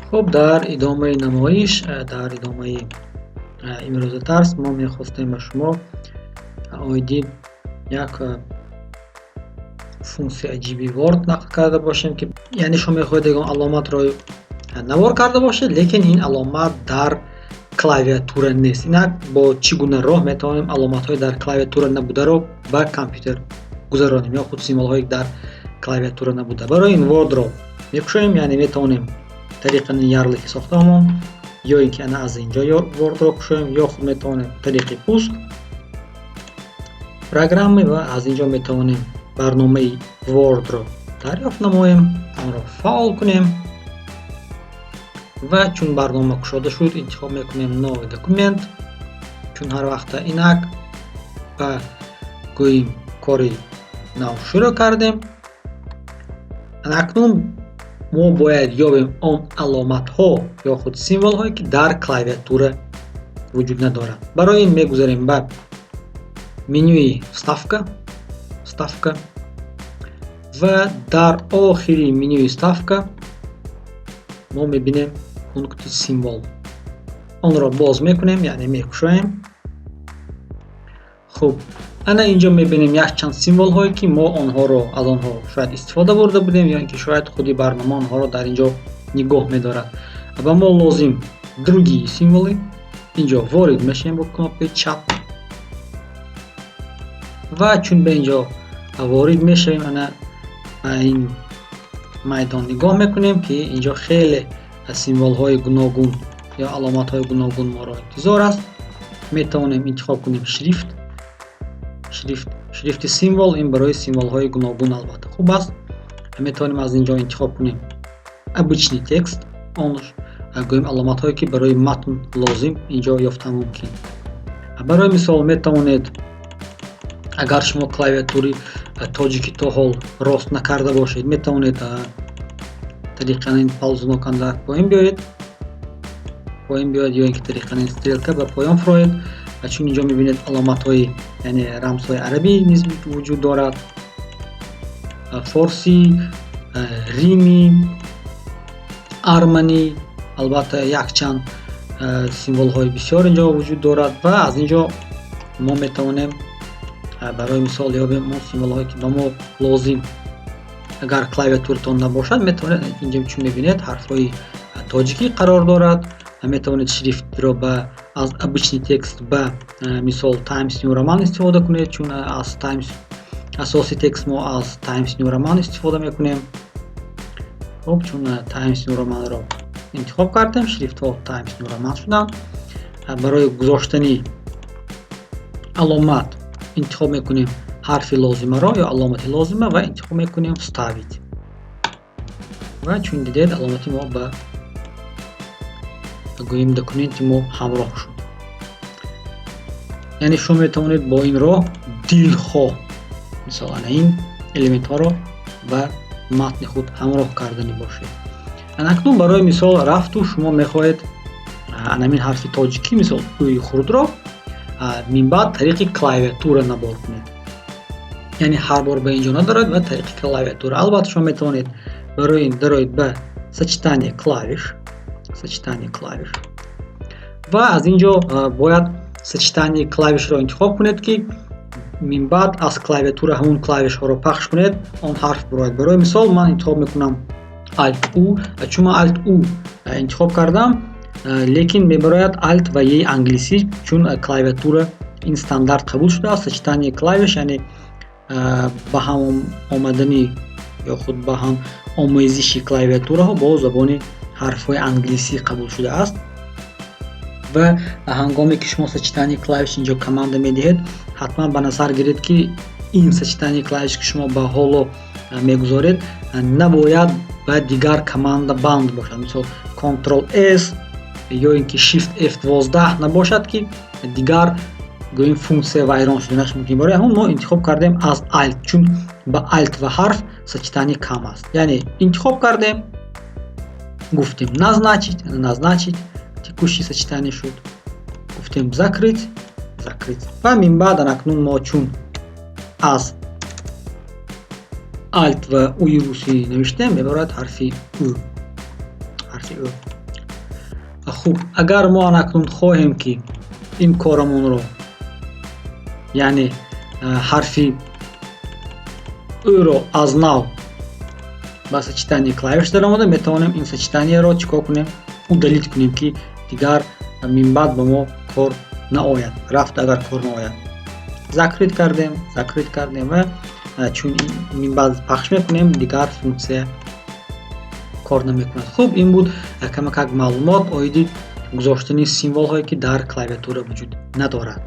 Хуб, дар идомаи намоиш, дар идомаи имрӯза дарс мо мехостем ба шумо оиди як функсияи аҷиби Word нақл карда бошем, ки яъне шумо мехоҳед ягон аломатро навор карда бошед, лекин ин аломат дар клавиатура нест. Инак, бо чӣ гуна роҳ метавонем аломатҳои дар клавиатура набударо ба компютер гузаронем ё худ символҳои дар клавиатура набуда? Барои ин Word-ро мекушоем, яъне метавонем тариқи ярлыки сохтаамон ё ин ки ана аз инҷо Word-ро кушоем, ё худ метавонем тариқи пуск программы ва аз инҷо метавонем барномаи Word-ро дарёфт намоем, онро фаъол кунем ва чун барнома кушода шуд, интихоб мекунем новый документ. Чун ҳар вақта инак ба гӯем кори нав шурӯъ кардем. Акнун мо бояд ёбем он аломатҳо ё худ символҳое, ки дар клавиатура вуҷуд надоранд. Барои ин мегузарем ба менюи вставка, вставка ва дар охири менюи вставка мо мебинем пункти символ. Онро боз мекунем, яъне мекушоем. Хуб, ана инҷо мебинем якчанд символҳое, ки мо онҳоро аз онҳо шояд истифода бурда будем ё ин ки шояд худи барнома онҳоро дар инҷо нигоҳ медорад. Ба мо лозим другие символы. Инҷо ворид мешавем бо кнопкаи чап ва чун ба инҷо ворид мешавем, ана ба ин майдон нигоҳ мекунем, ки инҷо хеле символҳои гуногун ё аломатҳои гуногун моро интизор аст. Метавонем интихоб кунем шрифт, шрифт, шрифти символ. Ин барои символҳои гуногун албатта хуб аст. Метавонем аз инҷо интихоб кунем обычный текст, он гӯем аломатҳое, ки барои матн лозим, инҷо ёфтан мумкин. Барои мисол, метавонед, агар шумо клавиатури тоҷикӣ то ҳол рост накарда бошед, метавонед тариқи ин ползунок дар поён биёед ё ин ки тариқи ин стрелка ба поён фуроед. Ва чун инҷо мебинед, аломатҳои, яъне рамзҳои арабӣ низ вуҷуд дорад, форсӣ, римӣ, арманӣ, албатта якчанд символҳои бисёр инҷо вуҷуд дорад. Ва аз инҷо мо метавонем барои мисол ёбем он символҳое, ки ба мо лозим. Агар клавиатуратон набошад, метавонед инҷо, чун мебинед, ҳарфҳои тоҷикӣ қарор дорад, метавонед шрифтро ба аз обычный текст ба мисол Times New Roman истифода кунед, чун аз Times асоси текст мо аз Times New Roman истифода мекунем. Хуб, чун Times New Roman-ро интихоб кардем, шрифтҳо Times New Roman шуданд. Барои гузоштани аломат интихоб мекунем ҳарфи лозимаро ё аломати лозима ва интихоб мекунем вставить. Ва чун дидед, аломати мо ба гӯем документи мо ҳамроҳ шуд. Яъне шумо метавонед бо ин роҳ дилхоҳ мисол ана ин элементҳоро ба матни худ ҳамроҳ кардани бошед. Акнун, барои мисол, рафту шумо мехоҳед анамин ҳарфи тоҷикӣ, мисол ӯи хурдро, минбаъд тариқи клавиатура набор кунед, яъне ҳар бор ба инҷо надаред ва тариқи клавиатура. Албатта, шумо метавонед барои ин дароед ба сочетание клавиш, сочетание клавиш ва аз ин ҷо бояд сочетание клавишро интихоб кунед, ки минбаъд аз клавиатура ҳамон клавишҳоро пахш кунед, он ҳарф бирояд. Барои мисол, ман интихоб мекунам Alt U. Чун ман Alt U интихоб кардам, лекин мебарояд Alt ва E англисӣ, чун клавиатура ин стандарт қабул шудааст. Сочетание клавиш, яъне ба ҳам омадани ё худ ба ҳам омезиши клавиатураҳо бо забони ҳарфҳои англисӣ қабул шудааст. Ва ҳангоме ки шумо сочетание клавиш инҷо команда медиҳед, ҳатман ба назар гиред, ки ин сочетание клавиш, ки шумо ба ҳоло мегузоред, набояд ба дигар команда банд бошад, мисол Ctrl S ё ин ки Shift F12 набошад, ки дигар гӯем функсия вайрон шуданаш мумкин. Барои ҳамон мо интихоб кардем аз Alt, чун ба Alt ва ҳарф сочетание кам аст. Яъне интихоб кардем, гуфтем назначить, назначить текущее сочетание шуд, гуфтем закрыть, закрыть. Ва минбаъд акнун мо чун аз Alt ва Уи русӣ навиштем, мебарояд ҳарфи ӯ. Ҳарфи ӯ. Хуб, агар мо анакнун хоҳем, ки ин корамонро, яъне ҳарфи ӯро аз нав ба сочетание клавиш даромада, метавонем ин сочетаниеро чӣ кор кунем? Удалить кунем, ки дигар минбаъд ба мо кор наояд. Рафт, агар кор наояд, закрыть кардем, закрыть кардем ва чун минбаъд пахш мекунем, дигар функсия кор намекунад. Хуб, ин буд камакак маълумот оиди гузоштани символҳое, ки дар клавиатура вуҷуд надорад.